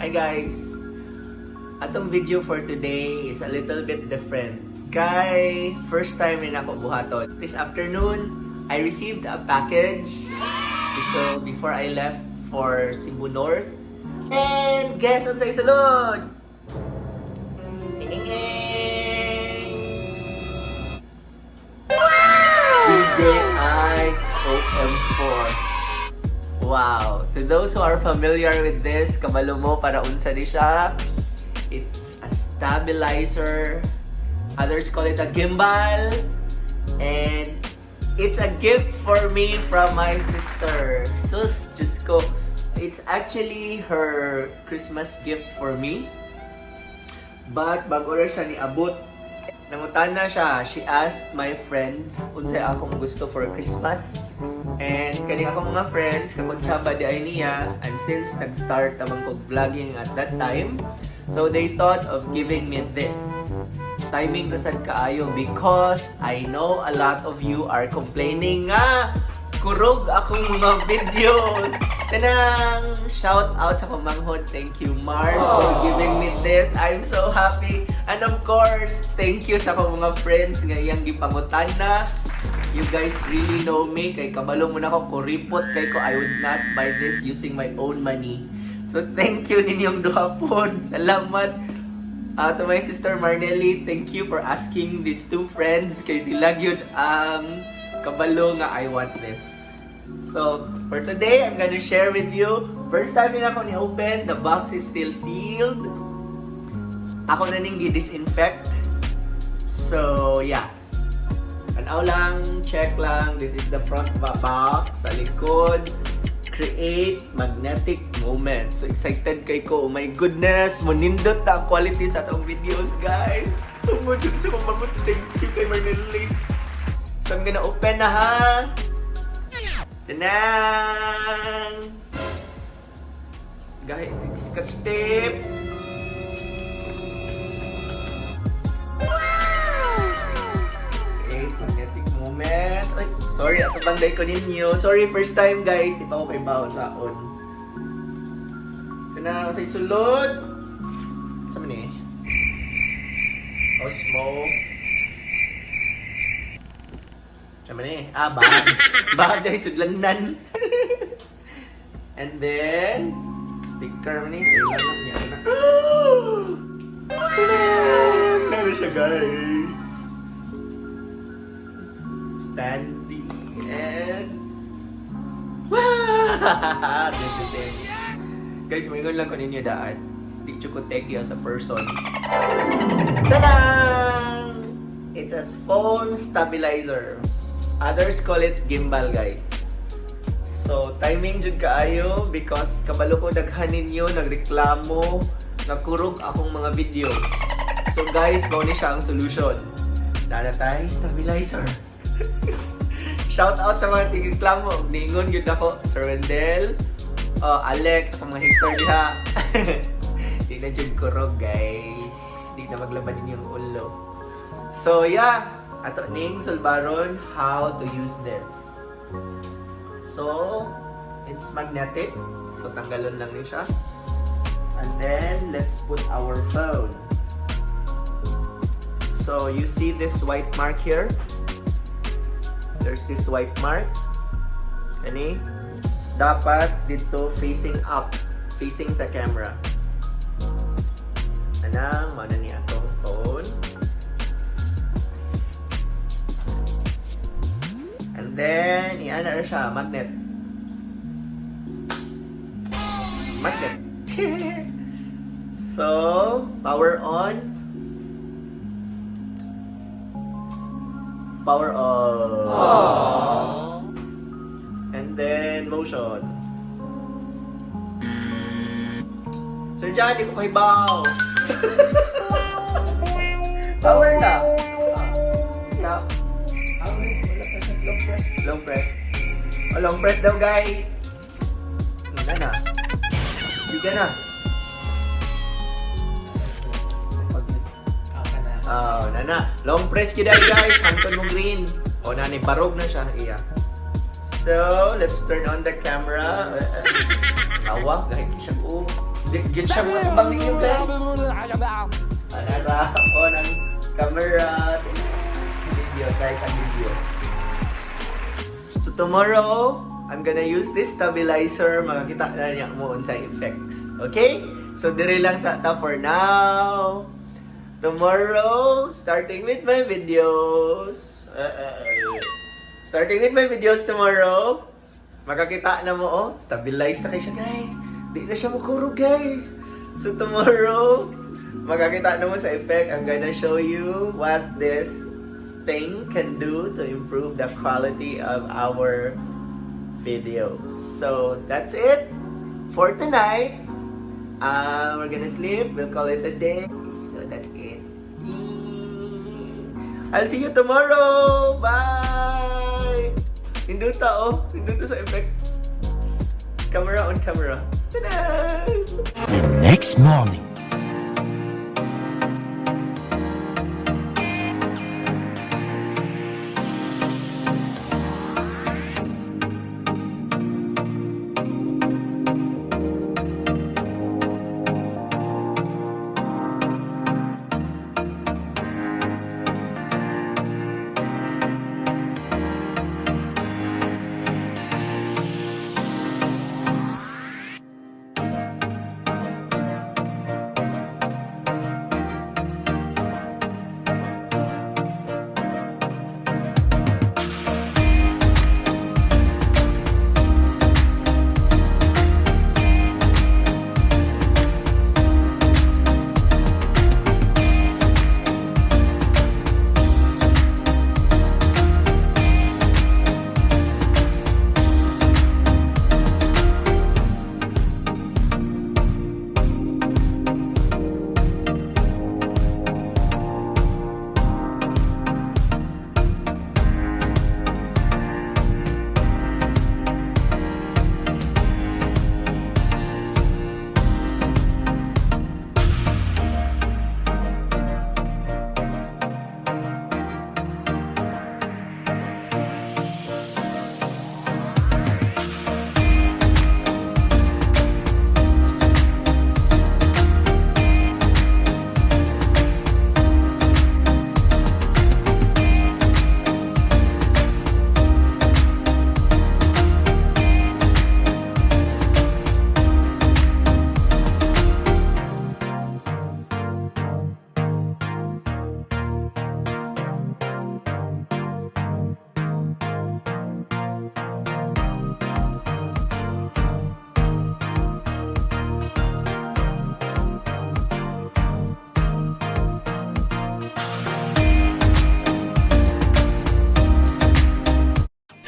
Hi guys! Atong video for today is a little bit different. Kay first time ni nako buhaton. This afternoon, I received a package ito before I left for Cebu North. And guess unsay sulod? Ding! DJI OM4. Wow! To those who are familiar with this, kabalo mo para unsa ni siya. It's a stabilizer. Others call it a gimbal. And it's a gift for me from my sister. Sus, Diyos ko. It's actually her Christmas gift for me. But bago ra siya niabot. Nangutana siya. She asked my friends unsay akong gusto for Christmas. And kani akong mga friends, kakonsyaba diay niya, and since nag-start naman kog vlogging at that time, so they thought of giving me this. Timing ra sad kaayo because I know a lot of you are complaining nga kurog akong mga videos. Kanang shout out sa pamanghod. Thank you, Mark, for giving me this. I'm so happy. And of course, thank you sa akong mga friends nga iyang gipangutana. You guys really know me. Kay kabalo mo nako, kuripot kay ko. I would not buy this using my own money. So thank you ninyong duha pod. Salamat. To my sister Marnelli, thank you for asking these two friends kay sila gyud ang kabalo nga I want this. So, for today, I'm gonna share with you. First time nako ni open, the box is still sealed. Ako na ning gi-disinfect. So, yeah. Tanaw lang, check lang. This is the front box. Sa likod, create magnetic moment. So, excited kay ko. Oh my goodness, munindot na ang quality sa atong videos, guys. Tungod yun sa kumamot. Thank you kay Marnelli. So, I'm gonna open na ha. Tanang! Gahit, scotch tape. Okay, magnetic moment. Ay, sorry, ato banday ko ninyo. Sorry, first time guys. Di pa ako kay sa on. Sana sa isulod. Sa man eh? Osmo. Sa man eh? Ah, bag. Bagay, sudlanan. And then, sticker man eh. Ayun lang niya. Na. Meron siya, guys. Standing and wow! This is it. Guys, maingon lang ko ninyo daan. Di ko techie as a person. Tadang! It's a phone stabilizer. Others call it gimbal, guys. So, timing jud kaayo because kabalo ko daghan ninyo nagreklamo, nakurog akong mga video. So guys, mao ni siya ang solution. Dana tayo stabilizer. Shout out sa mga tigreklamo. Niingon gyud ako, Sir Wendell, Alex, akong mga hater diha. Di na jud kurog, guys. Di na maglaban ninyong ulo. So yeah, ato ning sulbaron how to use this. So, it's magnetic. So, tanggalon lang ni siya. And then, let's put our phone. So, you see this white mark here? There's this white mark. Ani? Dapat dito facing up. Facing sa camera. Anang, mana ni atong phone. And then, iana siya, magnet. Magnet. So, power on. Power on. Aww. And then, motion. Sir John, di ko kahibaw. Power na. Na. Long press. Long press. Oh, long press daw, guys. Na na. Sige na. Oh, na na. Long press gyud ay, guys. Hangtod mo green. O, nani barog na siya. Iya. So, let's turn on the camera. Awa, gahit siya ko. Di gyud siya matubang ninyo, guys. Anara, on ang camera. Video, try ka video. So tomorrow, I'm gonna use this stabilizer. Makakita na niya mo unsay effects. Okay? So dire lang sa ta for now. Tomorrow, starting with my videos. Starting with my videos tomorrow. Makakita na mo, oh. Stabilize na kayo siya, guys. Di na siya makurog, guys. So tomorrow, makakita na mo sa effect. I'm gonna show you what this thing can do to improve the quality of our videos. So that's it for tonight. We're gonna sleep. We'll call it a day. So that's it. I'll see you tomorrow. Bye. Nindota, oh. Nindota sa effect. Camera on camera. Ta-da! The next morning.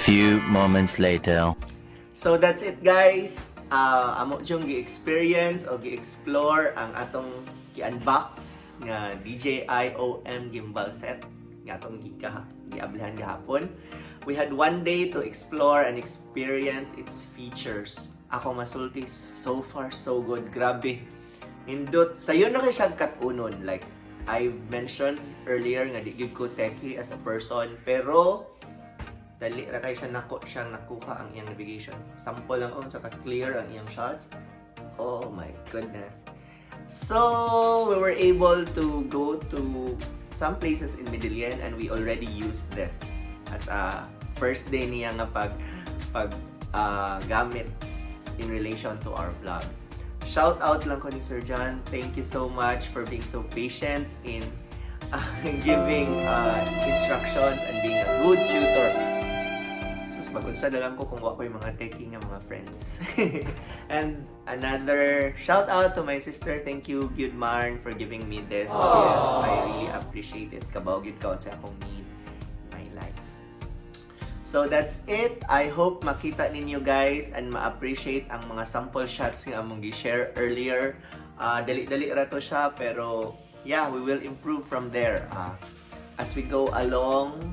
Few moments later. So that's it, guys. Amo jung gi-experience o gi-explore ang atong gi-unbox nga DJI OM gimbal set nga atong giablihan gahapon. We had one day to explore and experience its features. Ako masulti, so far so good. Grabe. Nindot sayo na kay siya kat-unon, like I mentioned earlier nga di gyud ko techie as a person, pero dali ra kay siya nako siyang nakuha ang iyang navigation. Sample lang on saka clear ang iyang shots. Oh my goodness. So, we were able to go to some places in Medellin and we already used this as a first day niya nga pag pag gamit in relation to our vlog. Shout out lang ko ni Sir John. Thank you so much for being so patient in giving instructions and being a good tutor. Sus, mag-unsa na lang ko kung wa ko'y mga techie nga mga friends. And another shout out to my sister. Thank you, gyud Marn, for giving me this gift. I really appreciate it. Kabaw gyud ka sa akong need in my life. So that's it. I hope makita ninyo, guys, and ma-appreciate ang mga sample shots nga among gi-share earlier. Dali-dali ra to siya, pero yeah, we will improve from there. As we go along,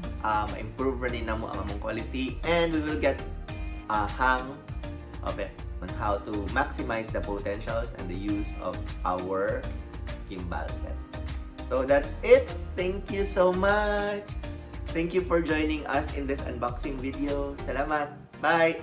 improve ra ni namo ang among quality and we will get a hang of it on how to maximize the potentials and the use of our gimbal set. So that's it. Thank you so much. Thank you for joining us in this unboxing video. Salamat. Bye!